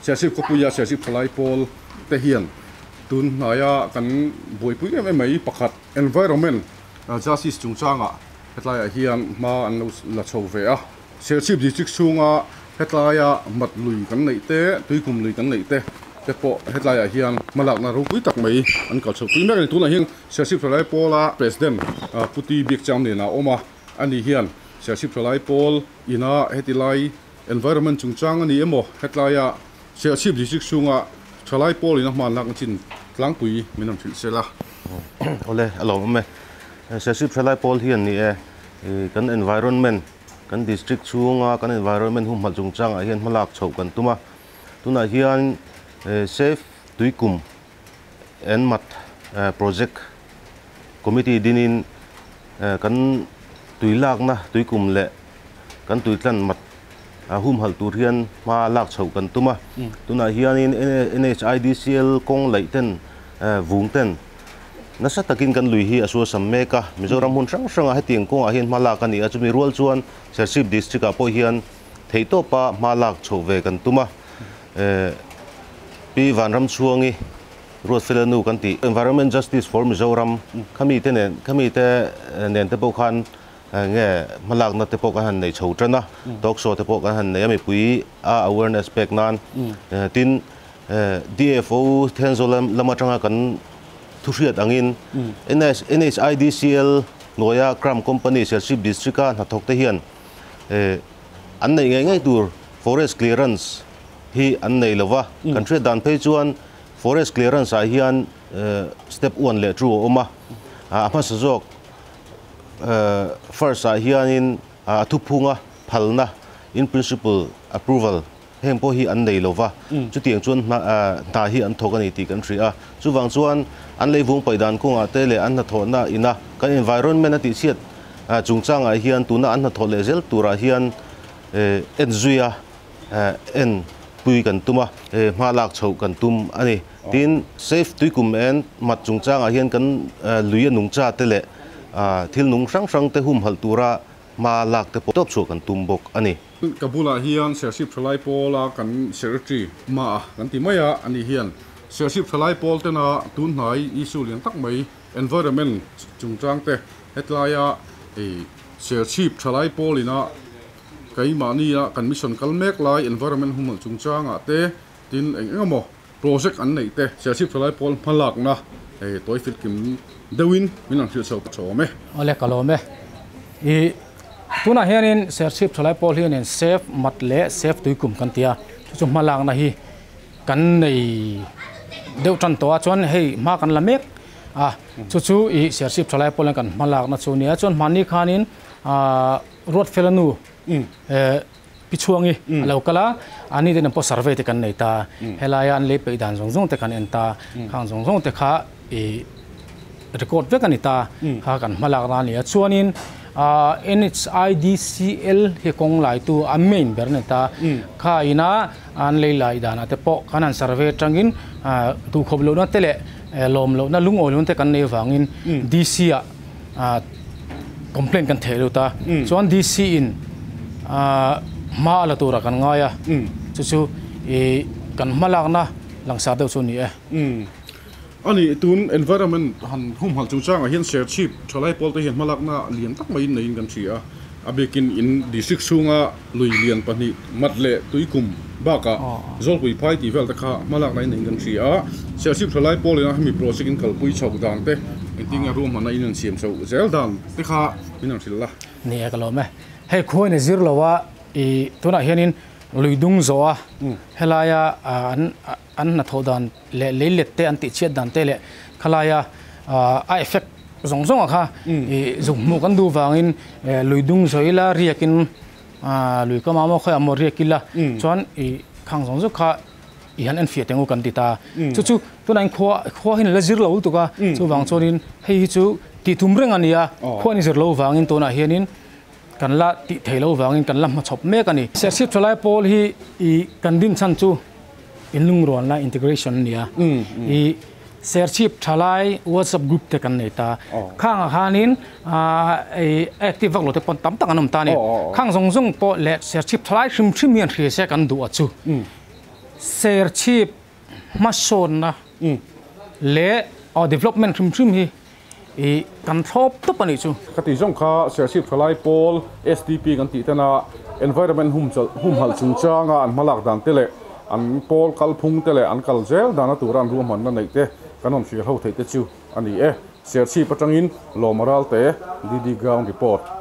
Serchhip khawpuia Serchhip thalai pawl te hian tun hnaia kan buaipui em em mai pakhat environment justice chungchangah hetlaiah hian hma an lo la chho ve a. Serchhip district chhunga hetlaia mat lui kan neih te, tuikum lui kan neih te te pawh hetlaiah hian hmalakna ropui tak mai an kal chho pui mek a ni. Tunah hian Serchhip thalai pawla President Pu Ti Biakcham nena a awm a, ani hian Serchhip thalai pawl ina heti lai Environment chungchang a ni emaw hetlaia Serchhip District chhunga thalai pawl in a hman lak chin tlangpui min rawn hrilh sel a. Awle, a lawm awm e. Serchhip thalai pawl hi an ni e. Kan environment, kan district chhunga kan environment humhalh chungchangah hian hmalak chhoh kan tum a. Tunah hian Save Tuikum and Mat Project Committee dinin kan tuilakna tuikum leh kan tuitlan mat humhalh tur hian hma lak chhoh kan tum a. Tunah hianin NHIDCL kawng laih ten vung ten nasa takin kan lui hi a suasam mek a. Mizoram hmun hrang hrangah hetiang kawngah hian hma lak a ni a. Chumi rual chuan Serchhip District ah pawh hian theihtawpa hma lak chhoh ve kan tum a. Pi Vanramchhuangi Ruatfela nu kan tih Environment Justice for Mizoram khami te nen khami te nen te pawh khan nge hmalakna te pawh kan han nei chho tan a, talk show te pawh kan han nei a mipui a awareness pek nan. Tin, DFO Thenzawl lam atanga kan thu hriat angin NHIDCL hnuaia Kram Company Serchhip District a hnathawk te hian an neih ngei ngei tur forest clearance hi an nei lo va. Kan hriat dan phei chuan forest clearance ah hian step 1 leh 2 a awm a, a hmasa zawk First ah hianin a thuphunga phalna, in principle approval, heng pawh hi an nei lo va, chutiang chuan hna hi an thawk a ni tih kan hria a. Chuvang chuan an leivung paih dan kawngah te leh an hnathawhna ina kan environment a tihchhiat chungchangah hian tuna an hnathawh leh zel turah hian en zuia en pui kan tum a, hma lak chhoh kan tum a ni. Tin, Safe Tuikum en mat chungchangah hian kan lui a nungcha te leh thil nung hrang hrang te humhalh tura hma lak te pawh tawp chhuah kan tum bawk a ni. Ka bulah hian Serchhip Thalai Pawla kan Secretary hmaah kan ti mai a, ani hian Serchhip Thalai Pawl tena tun hnai issue lian tak mai environment chungchang te hetlaia Serchhip Thalai Pawl ina keimahnia kan mission kal mek lai environment humhalh chungchangah te tin eng eng emaw Project an neih te Serchhip Thalai Pawl hmalakna tawi fit kim deuhin min rawn hrilh chho chho awm e. Awle ka lawm e. I tunah hianin Serchhip Thalai Pawl hianin Safe Mat leh Safe Tuikum kan ti a, chu chu hmalakna hi kan nei deuh tan tawh a, chuan hei hma kan la mek a, chu chu i Serchhip Thalai Pawl hian kan hmalakna chu a nia, chuan hmanni khanin Ruatfela nu Pi Chhuangi a lo kal a, a ni ten pawh survey te kan nei ta, helaia an lei peih dan zawng zawng te kan en ta, khang zawng zawng te kha i record vek a ni ta, kha kan hma lak na a ni a. Chuanin NHIDCL hi kawng laitu a main ber a ni ta, kha ina an lei lai danah te pawh kan han survey atangin duhkhawp lohna te leh lawm lohna lungawi lohna te kan nei avangin DC ah complaint kan theh lut a, chuan DC in hma a la turah kan ngai a, chu chu ih kan hma lakna langsar deuh chu a ni e. A nih tun environment han humhalh chungchangah hian Serchhip thalai pawl te hian hma lakna lian tak maiin neiin kan hria a, a bikin in district chhunga lui lian pahnih mat leh tuikum bakah Zawlpui phai tih vel te kha hma lakna in neiin kan hria a, Serchhip thalai pawl ina hemi project in kalpui chhoh dan te engtin nge ruahmanna in an siam chhoh zel dan te kha min rawn hrilh la. Ni e ka lawm e. Hei khuain a zir lo a, i tunah hianin lui dung zawh a, helaia an an hnathawh dan leh lei let te an tihchhiat dan te leh khalaia a effect zawng zawng a kha i zuk hmuh kan duh vangin lui dung zawh ila riakin lui kam ah maw khawiah maw riak ila chuan i khang zawng zawng kha i han enfiah teng u kan ti ta. Chu chu tunah in khua khua hian la zir lo lutuk a, chuvang chuanin hei hi chu tih tum reng a ni a, khua in zir lo vangin tunah hianin kan la tih thei lo vangin kan la hmachhawp mek a ni. Serchhip Thalai Pawl hi i kan din chhan chu inlungrualna, integration, a ni a, i Serchhip Thalai WhatsApp group te kan nei ta. Khangah khanin i active vak lo te pawn tam tak an awm ta a ni. Khang zawng zawng pawh leh Serchhip Thalai hrim hrim hian hria se kan duh a chu. Serchhip hmasawnna leh development hrim hrim hi i kan thlawp tawp a nih chu. Ka tih zawng kha Serchhip Thalai Pawl, SDP, kan tih tena environment humhalh chungchanga an hmalak dan te leh an pawl kalphung te leh an kal zel dana tura an ruahmanna neih te kan rawn thlir ho theih te chu a ni e. Serchhip atangin Lawma Ralte, DD Ground Report.